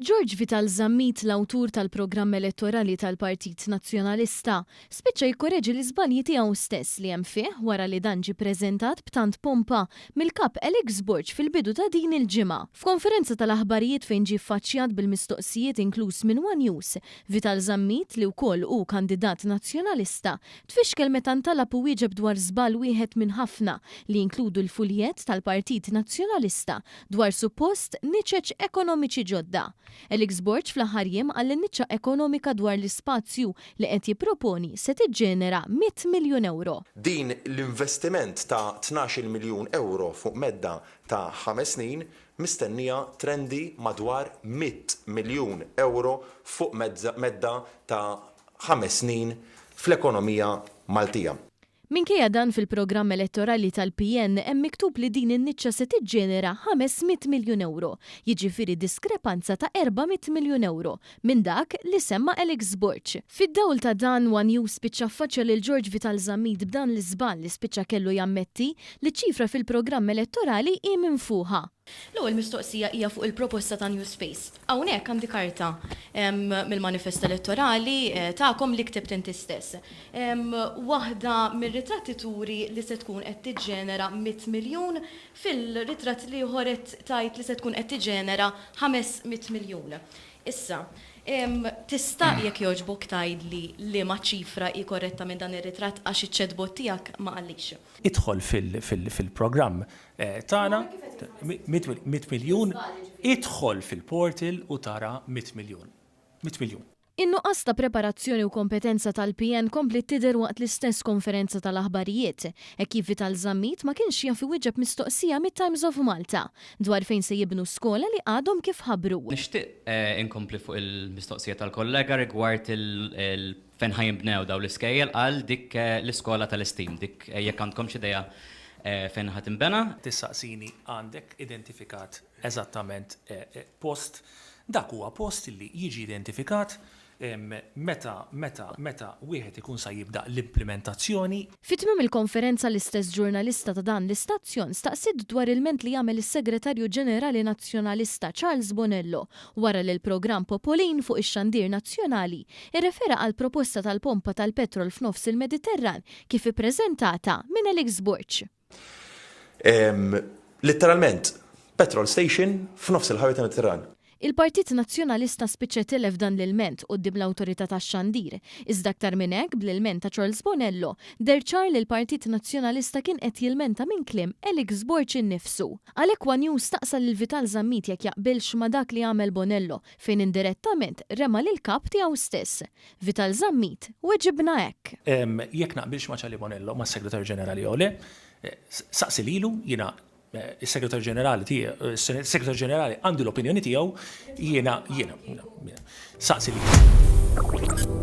George Vital Zammit, l-awtur tal-programm elettorali tal-Partit Nazzjonalista, spiċċa jikkoreġi l-iżbalji tiegħu stess li hemm fih wara li dan ġie ppreżentat b'tant pompa mill-Kap Alex Borg fil-bidu ta' din il-ġimgħa. F'konferenza tal-aħbarijiet fejn ġie ffaċċjat bil-mistoqsijiet inkluż minn one News, Vital Zammit, li wkoll hu kandidat Nazzjonalista, tfixkel meta ntalab iwieġeb dwar żball wieħed minn ħafna li jinkludu l-fuljett tal-Partit Nazzjonalista dwar suppost niċeċ ekonomiċi ġodda. Alex Borg fl-aħħar jiem qal li n-niċċa ekonomika dwar l-ispazju li qed jipproponi se tiġġenera mitt miljun ewro. Din l-investiment ta' 12-il miljun ewro fuq medda ta' ħames snin mistennija trendi madwar mitt miljun ewro fuq medda ta' ħames snin fl-ekonomija Maltija. Minkejja dan fil-programm elettorali tal-PN hemm miktub li din in-niċċa se tiġġenera 500 miljun ewro, jiġifieri diskrepanza ta' 400 miljun ewro minn dak li semma Alex Borg. Fid-dawl ta' dan, one News spiċċa ffaċċja lil George Vital Zammit b'dan l-iżball li spiċċa kellu jammetti li ċ-ċifra fil-programm elettorali hi minfuħa. L-ewwel mistoqsija hija fuq il-proposta ta' New Space. Hawnhekk għandi karta mill-manifest elettorali tagħkom li ktibt inti stess. Waħda mir-ritratti turi li se tkun qed tiġġenera mitt miljun, fil-ritratt l-ieħor qed tgħid li se tkun qed tiġġenera 500 miljun. Issa, tista' jekk jogħġbok tgħidli liema ċifra hi korretta minn dan ir-ritratt għax iċ-chatbot tiegħek ma qallix. Idħol fil-programm tagħna, mitt miljun, idħol fil-portal u tara mitt miljun. Mitt miljun. In-nuqqas ta' preparazzjoni u kompetenza tal-PN kompliet tidher waqt l-istess konferenza tal-aħbarijiet, hekk kif Vital Zammit ma kienx jaf iwieġeb mistoqsija mit-Times of Malta dwar fejn se jibnu skola li għadhom kif ħabbru. Nixtieq inkompli fuq il-mistoqsija tal-kollega rigward il Fejn ħa jinbnew dawn l-iskejjel qal dik l-iskola tal-esteem, dik jekk għandkomx idea fejn ħa tinbena. Tistaqsini għandek identifikat eżattament post, dak huwa post li jiġi identifikat meta meta meta wieħed ikun sa jibda l-implimentazzjoni. Fi tmiem il-konferenza l-istess ġurnalista ta' dan l-istazzjon staqsiet dwar ilment li għamel is-Segretarju Ġenerali Nazzjonalista Charles Bonello wara li l-programm Popolin fuq ix-xandir nazzjonali rrefera għall-proposta tal-pompa tal-petrol f'nofs il-Mediterran kif ippreżentata minn Alex Borg. Litteralment, petrol station f'nofs il-ħajja tal-Mediterran. Il-Partit Nazzjonalista spiċċa tilef dan l-ilment quddiem l-Awtorità tax-Xandir. Iżda aktar minn hekk, bl-ilment ta' Charles Bonello, deher ċar li l-Partit Nazzjonalista kien qed jilmenta minn kliem Alex Borg innifsu. Għalhekk one News staqsa lil Vital Zammit jekk jaqbilx ma' dak li għamel Bonello fejn indirettament rema' lill-Kap tiegħu stess. Vital Zammit weġibna hekk. Jekk naqbilx ma' Charlie Bonello, mas-Segretarju Ġenerali jew le, saqsi lilu, jiena is-Segretarju Ġenerali tiegħi, is-Segretarju Ġenerali għandu l-opinjoni tiegħu, jiena, jiena, jiena, saqsi lilu.